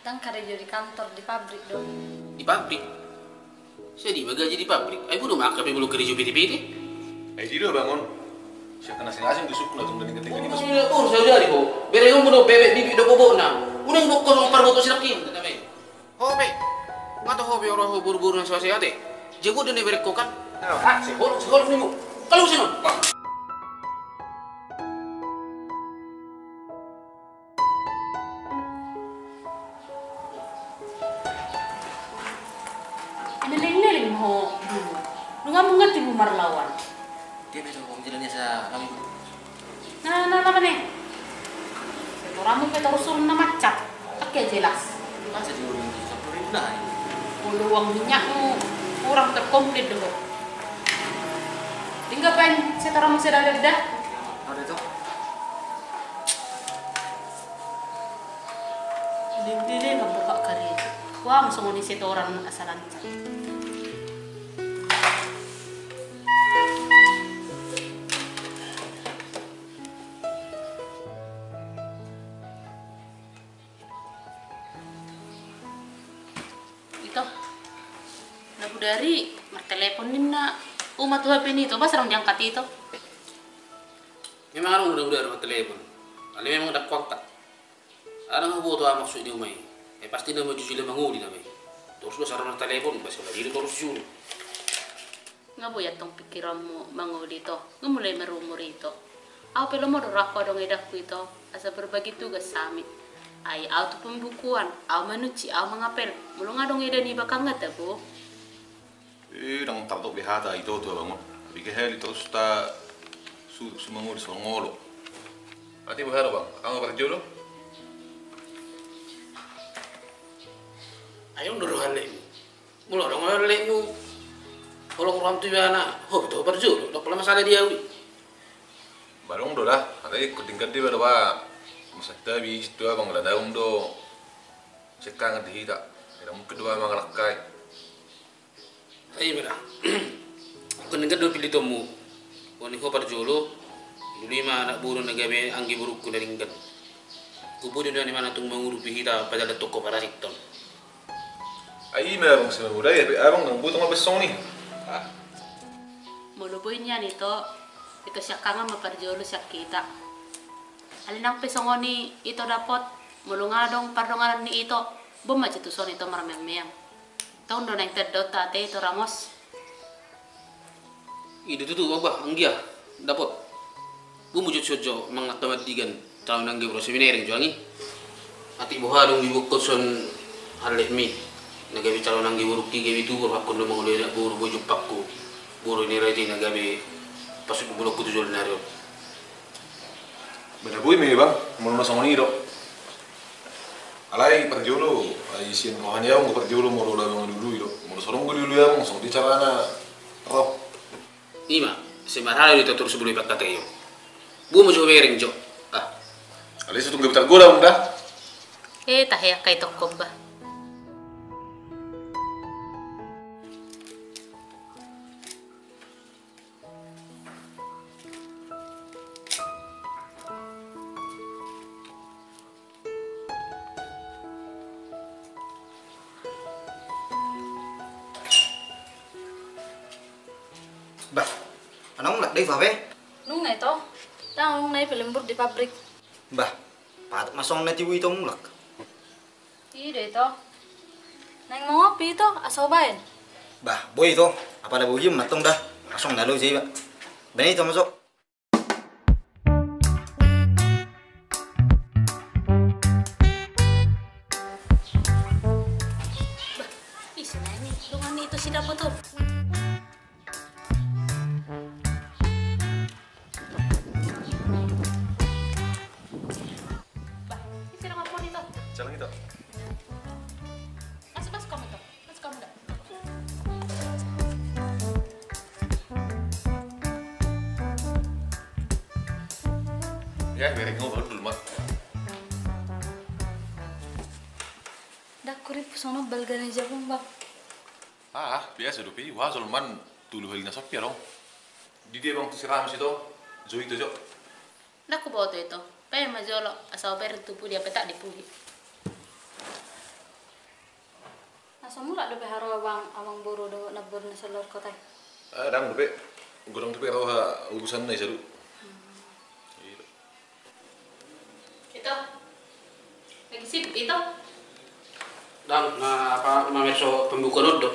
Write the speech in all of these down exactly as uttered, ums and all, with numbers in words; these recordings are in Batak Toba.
Ndang karejo di kantor, di pabrik do. Di pabrik? Sai di ma gaji di pabrik? Ai boha do ma angka pe molo karejo P T P T? Ai di do bangun. Sian na asing-asing dusuk na tung dani ketika ni mas. Ur, saudari ho. Bere umu do bebek bibik do bobokna. Unang bokko do parboto sidak in. Ho pe. Nga to ho pe ora ho boru-boru na so ate. Jago do na berek ho kan. Ah, seholok, seholok ni mu. Kalau seno. Neleng-neleng ho dulu. Nunga mungkin tibu marlawan. Dia betul, Om, jalannya sa kami. Nah, nah, nah, mana? Setoranmu pe torus na macak. Oke, jelas. Masa di rumah itu, satu ribu dah. Kalau uang minyakmu kurang terkomplit dulu. Tinggal pen setoranmu sudah ada dah. Ada itu. Lelele mambohak karejo. Uang songon i setoran asa lancar. Ito. Nabodari martelepon ninna. Uma tu H P ni ito, boasa ndang diangkat ito? Memang adong nabodari martelepon. Alai memang ndang huangkat. Ndang huboto aha maksud ni uma i. Eh, pasti nama jujur mangoli nama i. Torus do saro na telepon, boasa na diri torus jujur. Nga boi antong pikiranmu mangoli ito, nga mulai marumur ito. Au pe lomo do rohangku adong edanku ito, asa berbagi tugas hami. Ai au tu pembukuan, au manunsi, au mangapel. Molo nga adong eda niba kan nga tabo. Eh, ndang tardok be hata ito tu abang on. Abege hali torus ta su, sumangoli songolo. Ate boha do bang, anggo parjolo? Ai adong do roha lelemu. Molo adong roha lelemu, holong roham tu ibana, ho pe tu parjolo, ndang pola masalah di au i. Ba adong do da, alai ingkon denggan do iba do ba. Masa tabi tu abang, ala naung do. Sengkangan di hita. Ndang mungkin do ba mangalangkai. Ai ima da. Ingkon denggan do pilitonmu. Oni ho parjolo. Dulu ima anak boru na gabe anggi borungku na denggan. Huboto do nian imana tung mangurupi hita pajalan toko parasington. Ai ima abang, sima muda ya, abang ndang butuh ngabes songon i. Ah. Molo boi nian ito, ito siangkangan ma parjolo sian hita. Alai nang pe songon i ito dapot, molo nga adong pardonganan ni ito, boan ma jo tuson ito marmeam-meam. Tong do naeng taddaon ate ito Ramos. I do tutu, bah, anggia, dapot. Boan ma jo tuson jo mangan taman digan, calon nangge boru, seminari jo anggi. Atik boha dung dibokkon son halletmi. Na gabe calon nangge borungki gabe tubu, rohangkon do mangoli anak boru, boi jumpangku. Boru ni raja na gabe pasuk bolongku tu jolo nari on. Beda boi me bang, molo na songon i do. Alai parjolo, ai sian roha ni au anggo parjolo molo laho mangalului do. Molo so adong diului au, songon dia carana ro. Ima, sai marhala do ito torus bulu i pangkataion. Boan ma jo bereng jo. Ah. Alai so tung gabe targoda on da. Eh, tahe angka itongkon bah. Bah, anong mulak da i, Fafe? Nunga ito, ndang nunga i pe lembur di pabrik. Bah, patut ma songon na tibu ito mulak. I do ito. Naeng mangopi ito, asa hubaen. Bah, boi ito. Apala boi mantong da. Langsung na loja iba. Baen ito masuk. Bah, ise na i dongan ni ito si Dapot on. Bah, ise donganmu on ito? Jalang ito. Masuk, masuk hamu ito. Masuk hamu da. Ya, bereng ho baru dulu, Mak. Ndang hurippu songon balga na jabu on, Bang. Ah, biasa dope i, wa jolman tolu hali na sompi adong. Di dia bang tu si Ramos ito, jo ito jo. Ndang huboto ito, baen ma jolo, asa hubereng tu pudi, ape tak di pudi. Mulak dope haroa bang, amangboru dohot namboru na sian luar kota i? Ah, ndang dope. Godang dope roha urusanna i, salu. Hmm. Iya. Ito. Lagi sibuk, Ito? Ndang, na, apa, mamerso pembukaan on do.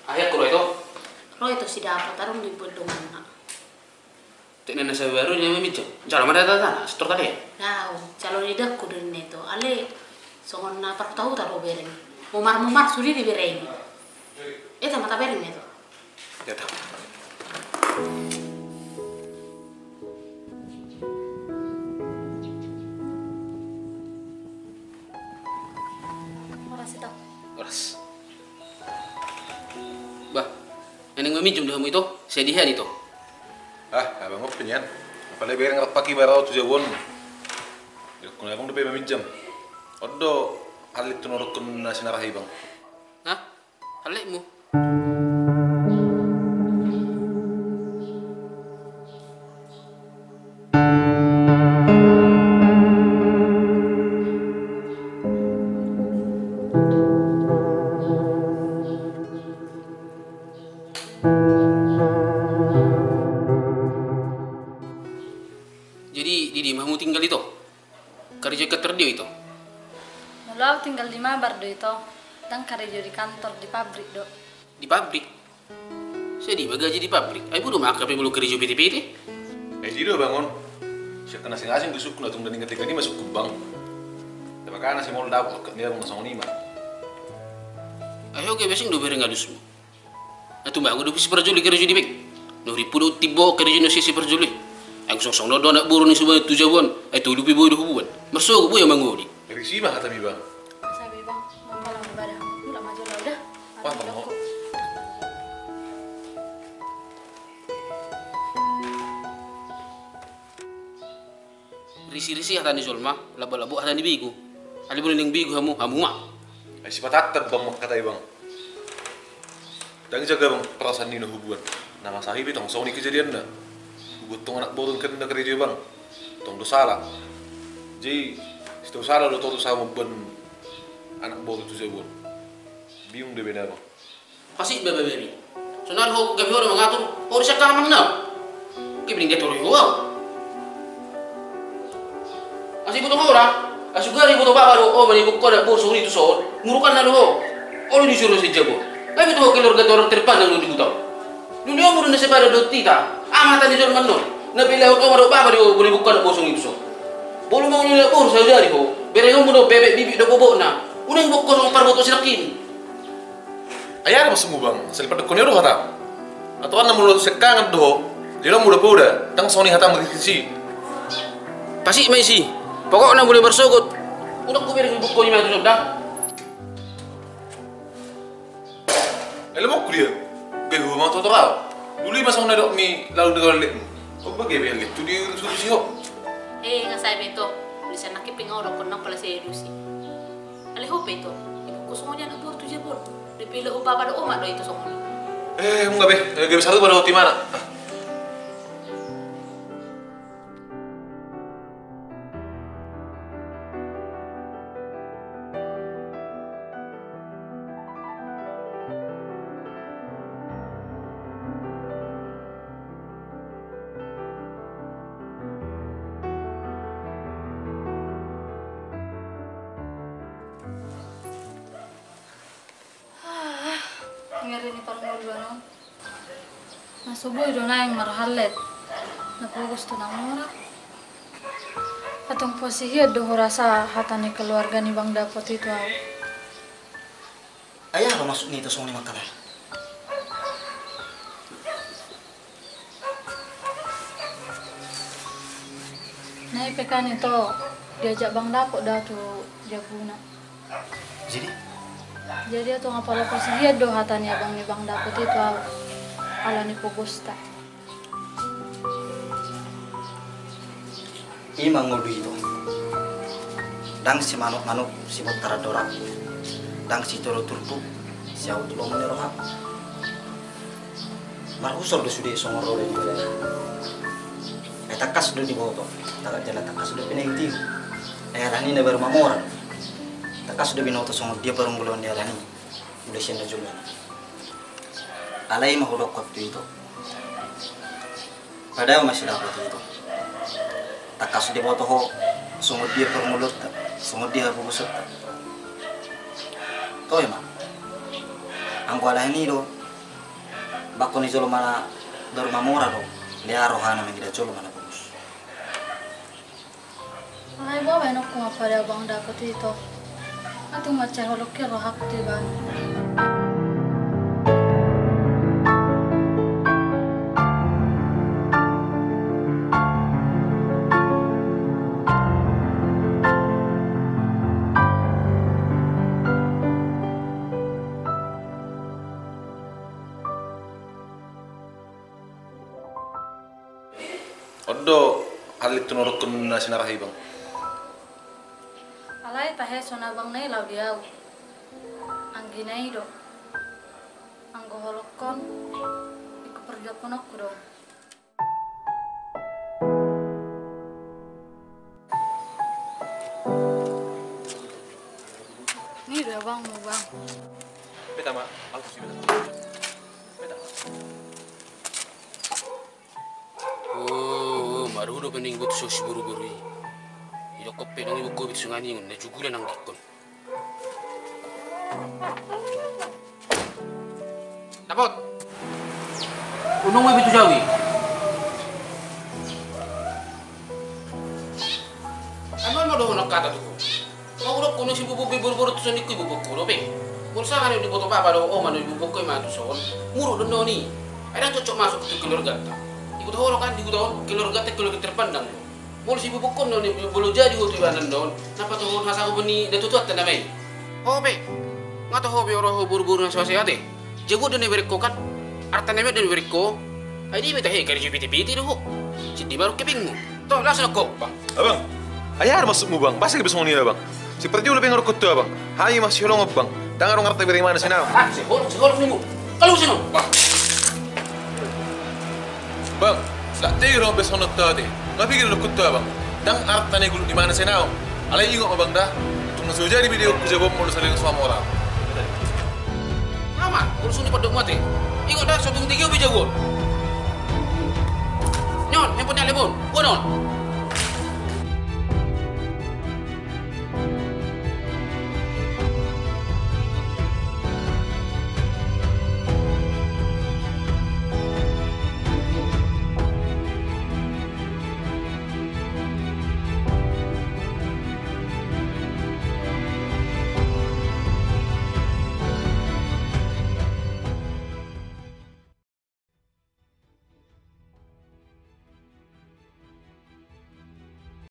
Akhir ku ro, Ito. Ro, Ito, si Dapot, adong do dibuat donganna. Tek na sabaru ni maminjam. Jalo ma da tangan, setor tadi ya? Daong, jalo ni dakku do ninna, Ito. Alai songon na parhutahuta do hubereng. Momar-momar sude dibereng. Eta ma tabereng, Ito. Eta. Horas, Ito. Horas. Bah, na naeng maminjam do hamu, Ito? Sai dihian, Ito. Ah, abang, on pe nian. Apala bereng rap paki barau tu jabu on. Didokkon abang dope maminjam. On do hallit tu na dokkon na sinarahi, Bang. Hah? Hallitmu? Jadi, di dia ma hamu tinggal, Ito? Karejo i kantor dia, Ito? Molo au tinggal di Mabar do, Ito. Ndang karejo di kantor, di pabrik do. Di pabrik? Sai di ma gaji di pabrik? Ai bodo ma angka pe molo karejo P T P T. Ai di do, Bang, on. Sian na asing-asing do sungkun, na tung denggan-denggan i ma sungkun, Bang. Makana sai molo dapot angka ni abang na songon i ma. Ai ho gabe asing do bereng alusmu. Na tumbangu do siparjolo i karejo di bank. Na hurimpu do timbo karejo na sian siparjolo i. Ai songon-songon do anak boru ni suba tu jabu on. Ai tolu pe boi do hubuan. Marsogot boi au mangoli. Risi ma hatami, Bang. Sabi, Bang. Mampalang ibadah. Mulak ma jolo au da. Wah, Bang. Risi-risi hata ni jolma, lambok-lambok hata ni begu. Alai molo naeng begu hamu, hamu ma. Ai sipatatap, Bang, mangkatai, Bang. Ndang jaga, Bang, perasaan ni na hubuan. Na masa i pe tong songon i kejadianna. Hubuat tong anak boru ni karejo, Bang. Tong do sala. Jadi, sitau sala do torus au mamboan anak boru tu jabu on. Bingung do ibana, Bang. Pasit be, be, be, be. Sonari ho gabe ho do mangatur, ho do sian hamu na. Gabe ninna torus ho au. Asi boto ho ra, asi gari boto bapa do ho, mani buko da bosong i tu son, murukan na do ho. Olo disuru si jabu. Gabe tu ho keluarga tu orang terpandang do di huta. Dunia muru na sepadan do tita, amat ani jolma non. Na pilihan ho do bapa do ho, mani buko da bosong i tu son. Bolu mangolu na boru saudari ho, bereng hamu do bebek bibit do bobokna. Unang buko songon parboto sinakin. Ai aha do maksudmu, Bang? Asal dipadokkon i do hata. Aturan na molo sekkangan do ho, jolo mula poda, ndang songon i hata marisi. Pasit ma isi. Pokokna mula marsogot. Unang hubereng buko ni matu sonda. Elo mokku dia. Gabe ho ma toto rau. Dulu i ma songon na didokmi lalu dengan lekmu. Ho bage be lek tu diurusi ho. Eh, nga sai be to. Tulisan naki pe nga odokkon nang pala sai urusi. Alai ho pe, Ito, dibuko songon i anak boru tu jabu on. Dipilih ho bapa dohot omak do, Ito, songon i. Eh, nunga be, eh, gabe sarupa do ho tu ibana. Ah. Ah, ngeri ni parngoluan on. Na so boi do naeng marhallet. Na pogos tu na mora. Antong posihian do hurasa hata ni keluarga ni Bang Dapot i tu au. Ai aha do maksud ni Ito songon i mangkatai? Na i pe kan, Ito, diajak Bang Dapot do au tu jabuna. Jadi? Jadi antong apala posihian do hata ni abang ni Bang Dapot i tu au, ala ni pogosta. I ma ngolu, Ito. Ndang simanuk-manuk sibontar dorak, ndang situru turpuk siaut lomo ni roham. Marhusor do sude songon roda ni bale. Ai tangkas do diboto, tagat jala tangkas do pinengting. Ai alani na baru mamora. Tangkas do binoto songon dia parungguloan ni alani. Molo sian na jolo na. Alai ma hudokkon tu ito. Padao ma sidapot ito. Tangkas diboto ho songon dia parngoluonta, songon dia habobusonta. Toe ma. Anggo alani do. Bangko ni jolma na dorma mora do. Lea rohana mangida jolma na bobus. Alai boha baenonku ma pala abang dapot ito. Atung mansai holong ke rohangku tu ibana. On do halak tu na dokkon na sinarah i bang. Alai tahe songon abang na i laho di au. Anggina i do. Anggo holongkon ingkon parjuangkononku do. Ni do abangmu bang. Beta ma, alku si beta. Beta ma. Oh, maru do pening buat sos boru-boru i. Idokkon pe nang ibukko bit sunganingon na jugula nang dikkon. Dapot. Unung ma bitu jawi. Anu ma dohonon kata tu. Maurak kono si bubuk be boru-boru tu songon i ku ibubuk kono be. Bolsa kan di boto baba do o mano ibubuk ko i ma tu son. Muruk do noni. Ada cocok masuk tu keluarga ta. Ibu tahu kan di tahu keluarga ta keluarga terpandang do. Molo sibubukkon do ni, molo jadi ho tu ibana on, na patohon hasangapon ni natuatuanta nama i. Ho pe, nga toho be ro ho boruboru na so ase ate. Jabu do na iberek ho kan, arta na iberek ho. Ai di beta he kari jo piti-piti do ho. Sindi maruk kepingmu. To, langsung ho. Bang. Abang, ai aha maksudmu bang? Boasa gabe songon i abang? Siparjolo pe nga dokkon tu abang. Hami masiholongan bang. Ndang adong arta bere imana sinaon. Ah, siholong, siholong nimu. Kalau sinaon. Bang. Bang, ndang tega do be songon on tu ate. Nga pigil dokkon tu abang. Ndang arta na iguluk ni imana sinaon. Alai ingot ma bang da. Tung na so jadi be diok ku jabu on molo saleleng so amora. Nama, molo suni pandok mate. Ingot da, so tung tega be jabu on. Nyon, handphone ni alebon. Buan on.